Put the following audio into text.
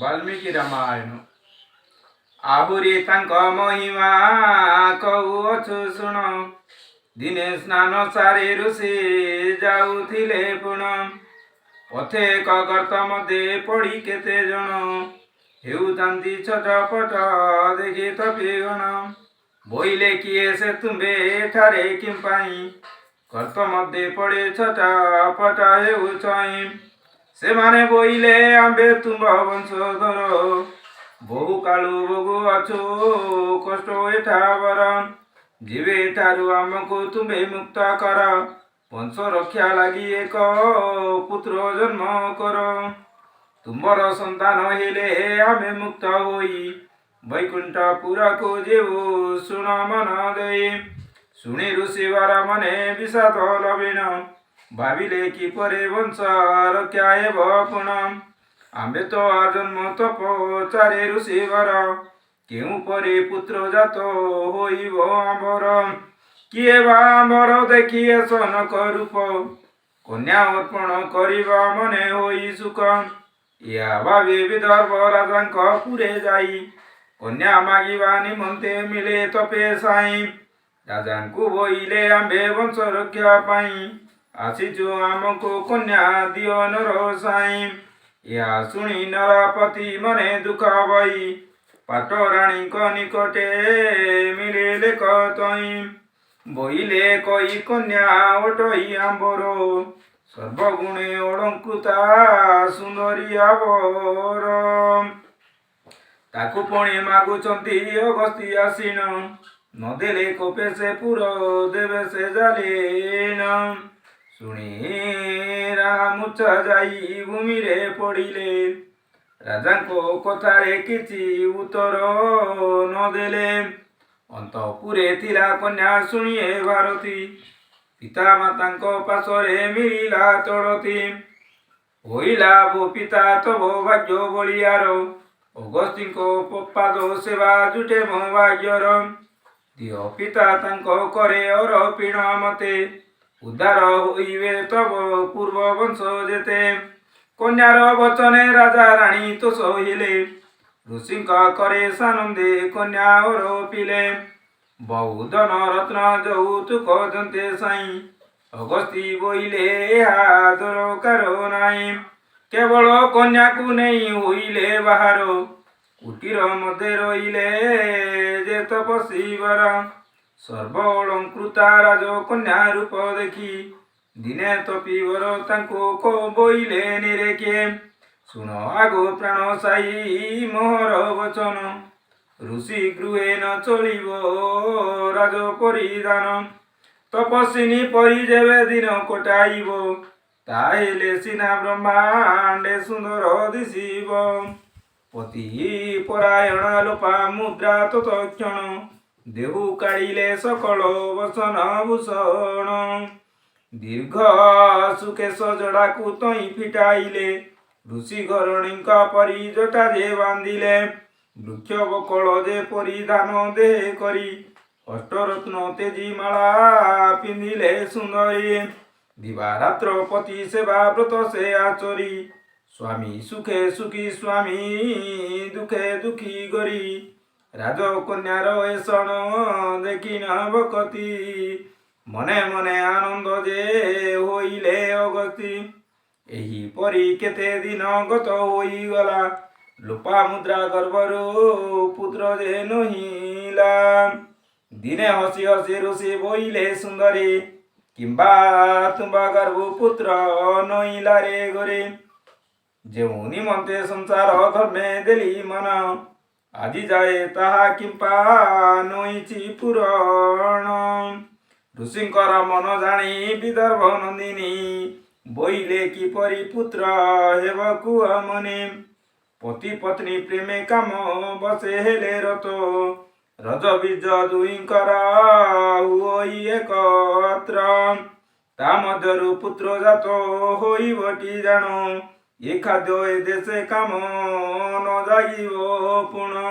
ବାଲ୍ମୀକି ରାମାୟଣ। ଆହୁରି ତାଙ୍କ ମହିମା କହୁଅଛୁ ଶୁଣ। ଦିନେ ସ୍ନାନ ସାରି ଋଷି ଯାଉଥିଲେ ପୁଣ। ପଥେ ଏକ ଗର୍ତ୍ତ ମଧ୍ୟେ ପଡ଼ି କେତେ ଜଣ ହେଉଥାନ୍ତି ଛଟପଟ ଦେଖି ତପୀଗଣ ବୋଇଲେ, କିଏ ସେ ତୁମ୍ଭେ ଏଠାରେ କିମ୍ପାଇଁ ଗର୍ତ୍ତ ମଧ୍ୟେ ପଡ଼ି ଛଟପଟ ହେଉଛଇଁ? ସେମାନେ ବୋଇଲେ, ଆମ୍ଭେ ତୁମ୍ଭ ବଂଶଧର, ବହୁ କାଳୁ ଭୋଗୁ ଅଛୁ କଷ୍ଟ ଏଠାବର। ଯେବେ ଏଠାରୁ ଆମକୁ ତୁମ୍ଭେ ମୁକ୍ତ କର, ବଂଶ ରକ୍ଷା ଲାଗି ଏକ ପୁତ୍ର ଜନ୍ମ କର। ତୁମ୍ଭର ସନ୍ତାନ ହେଲେ ଆମେ ମୁକ୍ତ ହୋଇ ବୈକୁଣ୍ଠପୁରକୁ ଯିବୁ, ଶୁଣ ମନ ଦେଇ। ଶୁଣି ଋଷିବର ମନେ ବିଷାଦ ଲଭିଣ। ଭାବିଲେ, କିପରି ବଂଶ ରକ୍ଷା ହେବ ପୁଣ? ଆମ୍ଭେ ତ ଆଜନ୍ମ ତପଚାରେ ଋଷିବର, କେଉଁ ପରି ପୁତ୍ର ଜାତ ହୋଇବ ଆମ୍ଭର? କିଏ ବା ଆମ୍ଭର ଦେଖି ସନକ ରୂପ କନ୍ୟା ଅର୍ପଣ କରିବା ମନେ ହୋଇ ସୁଖ? ଏହା ଭାବି ବିଦର୍ଭ ରାଜାଙ୍କ ପୁରେ ଯାଇ କନ୍ୟା ମାଗିବା ନିମନ୍ତେ ମିଳେ ତପେ ସାଇଁ। ରାଜାଙ୍କୁ ବୋଇଲେ, ଆମ୍ଭେ ବଂଶ ରକ୍ଷା ପାଇଁ ଆସିଛୁ, ଆମକୁ କନ୍ୟା ଦିଅ ନର ସାଇଁ। ଏହା ଶୁଣି ନରପତି ମନେ ଦୁଃଖ ବହି ପାଟରାଣୀଙ୍କ ନିକଟେ ମିଳିଲେ କତଇଁ। ବୋଇଲେ, କଇ କନ୍ୟା ଅଟଇ ଆମ୍ଭର, ସର୍ବଗୁଣେ ଅଳଙ୍କୃତା ସୁନ୍ଦରୀ ଆବର। ତାକୁ ପୁଣି ମାଗୁଛନ୍ତି ଅଗସ୍ତି ଆସିଣ, ନଦେଲେ କୋପେ ସେ ପୁର ଦେବେ ସେ ଜାଲିଣ। ଶୁଣି ରାଣା ମୂର୍ଚ୍ଛା ଯାଇ ଭୂମିରେ ପଡ଼ିଲେ। ରାଜାଙ୍କ କଥାରେ କିଛି ଉତ୍ତର ନଦେଲେ। ଅନ୍ତପୁରେ ଥିଲା କନ୍ୟା ଶୁଣିଏ ଭାରତୀ, ପିତା ମାତାଙ୍କ ପାଶରେ ମିଳିଲା ତଡ଼ତି। ହୋଇଲା ବୋ ପିତା, ତବ ଭାଗ୍ୟ ବଳିଆର, ଅଗସ୍ତିଙ୍କ ପାଦ ସେବା ଜୁଟେ ମୋ ଭାଗ୍ୟର। ଦିଅ ପିତା ତାଙ୍କ କରେ ଅରପିଣ ମତେ, ଉଦ୍ଧାର ହୋଇବେ ତବ ପୂର୍ବ ବଂଶ ଯେତେ। କନ୍ୟାର ବଚନେ ରାଜା ରାଣୀ ତୋଷ ହେଲେ। ଋଷିଙ୍କ କରେ ସାନନ୍ଦେ କନ୍ୟା ଅରପିଲେ। ବହୁଧନ ରତ୍ନ ଯୌତୁକ ଦନ୍ତେ ସାଇଁ। ଅଗସ୍ତି ବୋଇଲେ, ଏହା ଦରକାର ନାହିଁ। କେବଳ କନ୍ୟାକୁ ନେଇ ହୋଇଲେ ବାହାର। କୁଟୀର ମଧ୍ୟେ ରହିଲେ ଯେ ତପସ୍ୱୀବର। ସର୍ବ ଅଳଙ୍କୃତା ରାଜକନ୍ୟା ରୂପ ଦେଖି ଦିନେ ତପୀବର ତାଙ୍କୁ ବୋଇଲେ ନିରେଖେ, ଶୁଣ ଆଗୋ ପ୍ରାଣ ସାଇ ମୋହର ବଚନ। ଋଷି ଗୃହେ ନ ଚଳିବ ରାଜ ପରିଧାନ। ତପସ୍ୱିନୀ ପରି ଯେବେ ଦିନ କଟାଇବ, ତାହେଲେ ସିନା ବ୍ରହ୍ମାଣ୍ଡେ ସୁନ୍ଦର ଦିଶିବ। ପତି ପରାୟଣ ଲୋପା ମୁଦ୍ରା ତତକ୍ଷଣ ଦେହୁ କାଢ଼ିଲେ ସକଳ ବସନ ଭୂଷଣ। ଦୀର୍ଘ ସୁକେଶ ଜଡ଼ାକୁ ତହିଁ ଫିଟାଇଲେ। ଋଷି ଘରଣୀଙ୍କ ପରି ଜଟା ଯେ ବାନ୍ଧିଲେ। ବୃକ୍ଷ ବକଳ ଯେ ପରିଧାନ ଦେହେ କରି ଅଷ୍ଟରତ୍ନ ତେଜି ମାଳା ପିନ୍ଧିଲେ ସୁନ୍ଦରୀ। ଦିବାରାତ୍ର ପତି ସେବା ବ୍ରତ ସେ ଆଚରି, ସ୍ୱାମୀ ସୁଖେ ସୁଖୀ, ସ୍ୱାମୀ ଦୁଃଖେ ଦୁଃଖୀ କରି। ରାଜକନ୍ୟାର ଏଷଣ ଦେଖିନ ଭକତି, ମନେ ମନେ ଆନନ୍ଦ ଯେ ହୋଇଲେ ଅଗସ୍ତି। ଏହିପରି କେତେ ଦିନ ଗତ ହୋଇଗଲା। ଲୋପାମୁଦ୍ରା ଗର୍ଭରୁ ପୁତ୍ର ଯେ ନୋହିଲା। ଦିନେ ହସି ହସି ଋଷି ବୋଇଲେ, ସୁନ୍ଦରୀ, କିମ୍ବା ତୁମ୍ଭ ଗର୍ଭୁ ପୁତ୍ର ନୋହିଲା ରେ ଗୋରେ? ଯେଉଁ ନିମନ୍ତେ ସଂସାର ଧର୍ମେ ଦେଲି ମନ, ଆଜି ଯାଏ ତାହା କିମ୍ପା ନୋହିଛି ପୂରଣ? ଋଷିଙ୍କର ମନ ଜାଣି ବିଦର୍ଭ ନନ୍ଦିନୀ ବୋଇଲେ, କିପରି ପୁତ୍ର ହେବ କୁହ ମନେ? ପତି ପତ୍ନୀ ପ୍ରେମେ କାମ ବସେ ହେଲେ ରତ, ରଜ ବୀଜ ଦୁହିଁଙ୍କର ହୁଅଇ ଏକତ୍ର। ତା ମଧ୍ୟରୁ ପୁତ୍ର ଜାତ ହୋଇବଟି ଜାଣ, ଏ ଖାଦ୍ୟ ଏ ଦେଶେ କାମ ନ ଜାଗିବ ପୁଣ।